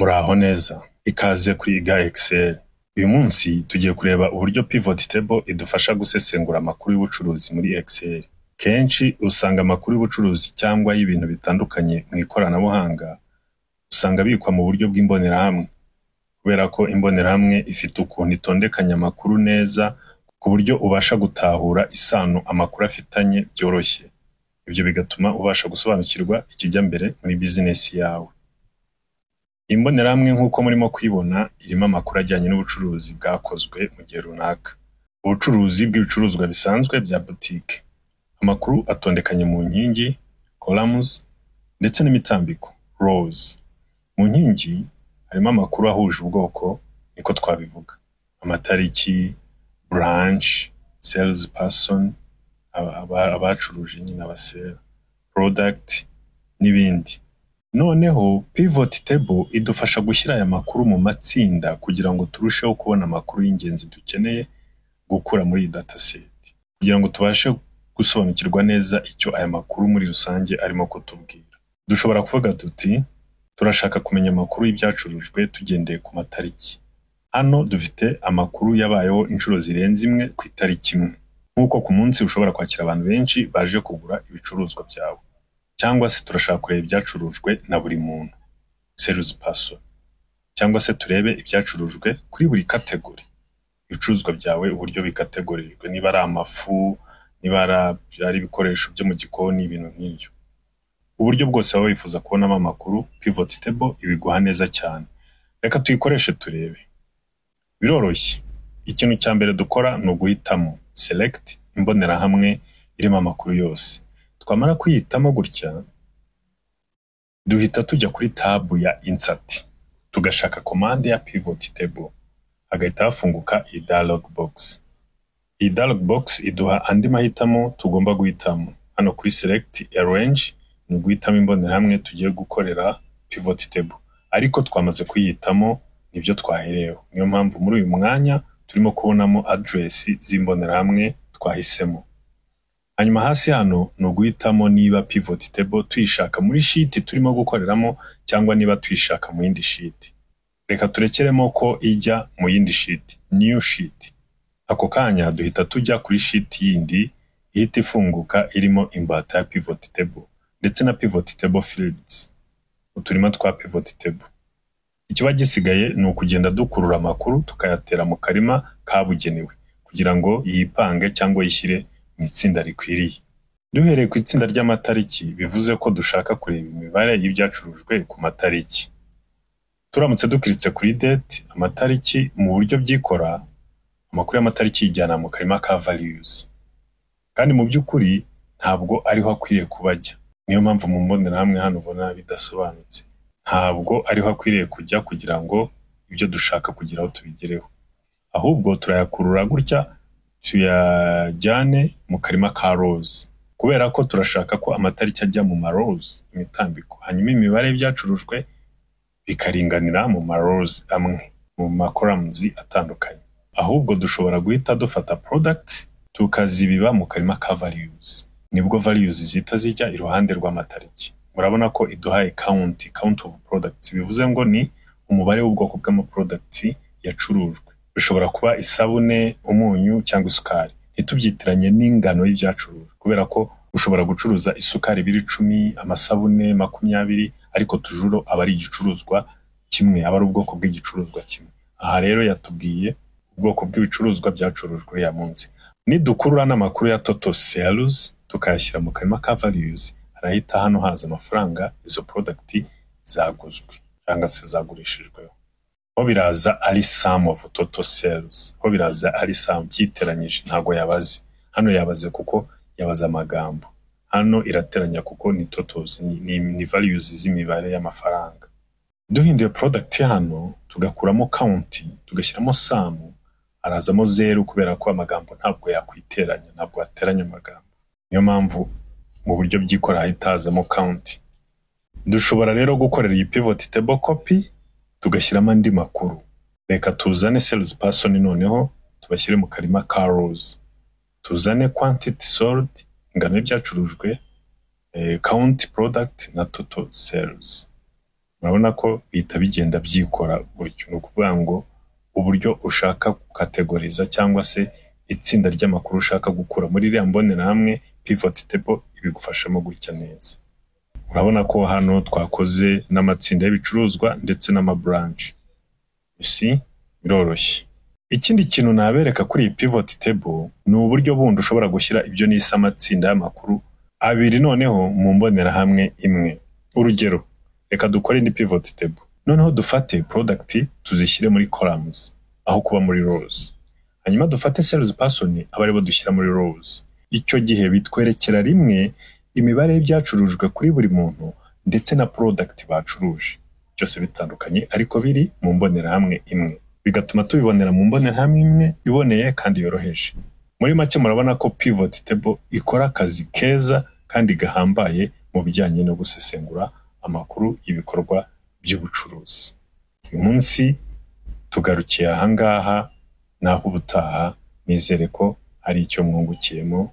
Muraho neza, ikaze kwiga Excel. Uyu munsi tugiye kureba uburyo pivot table idufasha gusesengura amakuru y'ubucuruzi muri Excel. Kenshi usanga amakuru y'ubucuruzi cyangwa y'ibintu bitandukanye mu ikoranabuhanga usanga abikwa mu buryo bw'imbonerahamwe, kubera ko imbonerahamwe ifite ukuntu itondekanya amakuru neza ku buryo ubasha gutahura isano amakuru afitanye byoroshye. Ibyo bigatuma ubasha gusobanukirwa ikijya mbere muri bizinesi yawe. Imbonerahamwe nk'uko murimo kuyibona irimo amakuru ajyanye n'ubucuruzi bwakozwe mu gihe runaka. Ubucuruzi bw'ibicuruzwa bisanzwe bya butike. Amakuru atondekanye mu nkingi columns ndetse n'imitambiko rows. Mu nkingi harimo amakuru ahuje ubwoko, niko twabivuga. Amatariki, branch, sales person, abacuruje nyine, aba seller, product n'ibindi. Noneho pivot table idufasha gushyira aya makuru mu matsinda kugira ngo turusheho kubona amakuru y'ingenzi dukeneye gukura muri iyi dataset, kugira ngo tubashe gusobanukirwa neza icyo aya makuru muri rusange arimo kutubwira. Dushobora kuvuga tuti turashaka kumenya amakuru y'ibyacurujwe tugendeye ku matariki. Hano dufite amakuru yabayeho inshuro zirenze imwe ku itariki imwe. Nk'uko ku munsi ushobora kwakira abantu benshi baje kugura ibicuruzwa byawe. Cyangwa se turashaka kureba ibyacurujwe na buri muntu, sales person. Cyangwa se turebe ibyacurujwe kuri buri category. Ibicuruzwa byawe uburyo bikategorijwe, niba ari amafu, niba ari ibikoresho byo mu gikoni, ibintu nk'ibyo. Uburyo bwose waba wifuza kubonamo amakuru, pivot table ibiguha neza cyane. Reka tuyikoreshe turebe. Biroroshye. Ikintu cya mbere dukora ni uguhitamo select imbonerahamwe irimo amakuru yose. Twamara kuyihitamo gutya, duhita tujya kuri tab ya Insert, tugashaka commande ya pivot table, hagahita hafunguka iyi dialog box. Iyi dialog box iduha andi mahitamo tugomba guhitamo. Hano kuri select a range ni uguhitamo imbonerahamwe tugiye gukorera pivot table, ariko twamaze kuyihitamo, nibyo twahereyeho. Niyo mpamvu muri uyu mwanya turimo kubonamo address z'imbonerahamwe twahisemo. Hanyuma hasi hano ni uguhitamo niba pivot table tuyishaka muri sheet turimo gukoreramo cyangwa niba tuyishaka mu yindi sheet. Reka turekeremo ko ijya mu yindi sheet, new sheet. Ako kanya duhita tujya kuri sheet yindi ihita ifunguka irimo imbata ya pivot table ndetse na pivot table fields, uturima twa pivot table. Ikiba gisigaye ni ukugenda dukurura amakuru tukayatera mu karima kabugenewe kugira ngo yipange cyangwa yishyire mu itsinda rikwiriye. Duhereye ku itsinda ry'amatariki, bivuze ko dushaka kureba imibare y'ibyacurujwe ku matariki. Turamutse dukiritse kuri date, amatariki mu buryo byikora, amakuru y'amatariki yijyana mu karima ka values. Kandi mu by'ukuri ntabwo ariho akwiriye kuba ajya. Niyo mpamvu mu mbonerahamwe hano ubona bidasobanutse. Ntabwo ariho akwiriye kujya kugira ngo ibyo dushaka kugeraho tubigereho. Ahubwo turayakurura gutya tuyajyane mu karima ka rows. Kubera ko turashaka ko amatariki ajya mu ma rows, imitambiko, hanyuma imibare y'ibyacurujwe bikaringanira mu ma rows amwe, mu ma columns atandukanye. Ahubwo dushobora guhita dufata product tukazibiba mu karima ka values. Nibwo values zihita zijya iruhande rw'amatariki. Murabona ko iduhaye count, count of products, bivuze ngo ni umubare w'ubwoko bw'ama products yacurujwe. Bishobora kuba isabune, umunyu cyangwa isukari. Ntitubyitiranye n'ingano y'ibyacurujwe, kubera ko ushobora gucuruza isukari ibiro 10, amasabune 20, ariko toujours aba ari igicuruzwa kimwe, aba ari ubwoko bw'igicuruzwa kimwe. Aha rero yatubwiye ubwoko bw'ibicuruzwa byacurujwe uriya munsi. Nidukurura n'amakuru ya total sales tukayashyira mu karima ka values, harahita hano haza amafaranga izo product zaguzwe cyangwa se zagurishijweho. Ho biraza ari sum of total sales, ho biraza ari sum byiteranyije, ntago yabaze. Hano yabaze kuko yabaze amagambo. Hano irateranya kuko ni totals, ni values z'imibare y'amafaranga. Duhinduye product hano tugakuramo count tugashyiramo sum, harazamo zeru kubera ko amagambo ntabwo yakwiteranya, ntabwo yateranya amagambo. Niyo mpamvu mu buryo byikora hahita hazamo count. Dushobora rero gukorera iyi pivot table copy tugashyiramo andi makuru. Reka tuzane sales person noneho tubashyire mu karima ka rows. Tuzane quantity sold, ingano y'ibyacurujwe, count product na total sales. Murabona ko bihita bigenda byikora gutyo. Ni ukuvuga ngo uburyo ushaka gukategoriza cyangwa se itsinda ry'amakuru ushaka gukura muri iriya mbonerahamwe, pivot table ibigufashamo gutya neza. Urabona ko hano twakoze n'amatsinda y'ibicuruzwa ndetse n'amabranch. You see? Biroroshye. Ikindi kintu nabereka kuri iyi pivot table ni uburyo bundi ushobora gushyira ibyo nise amatsinda y'amakuru abiri noneho mu mbonerahamwe imwe. Urugero, reka dukore indi pivot table. Noneho dufate product tuzishyire muri columns aho kuba muri rows. Hanyuma dufate sales person abe aribo dushyira muri rows. Icyo gihe bitwerekera rimwe imibare y'ibyacurujwe kuri buri muntu ndetse na product bacuruje. Byose bitandukanye ariko biri mu mbonerahamwe imwe. Bigatuma tubibonera mu mbonerahamwe imwe iboneye kandi yoroheje. Muri make, murabona ko pivot table ikora akazi keza kandi gahambaye mu bijyanye no gusesengura amakuru y'ibikorwa by'ubucuruzi. Uyu munsi tugarukiye aha ngaha, naho ubutaha. Nizere ko hari icyo mwungukiyemo.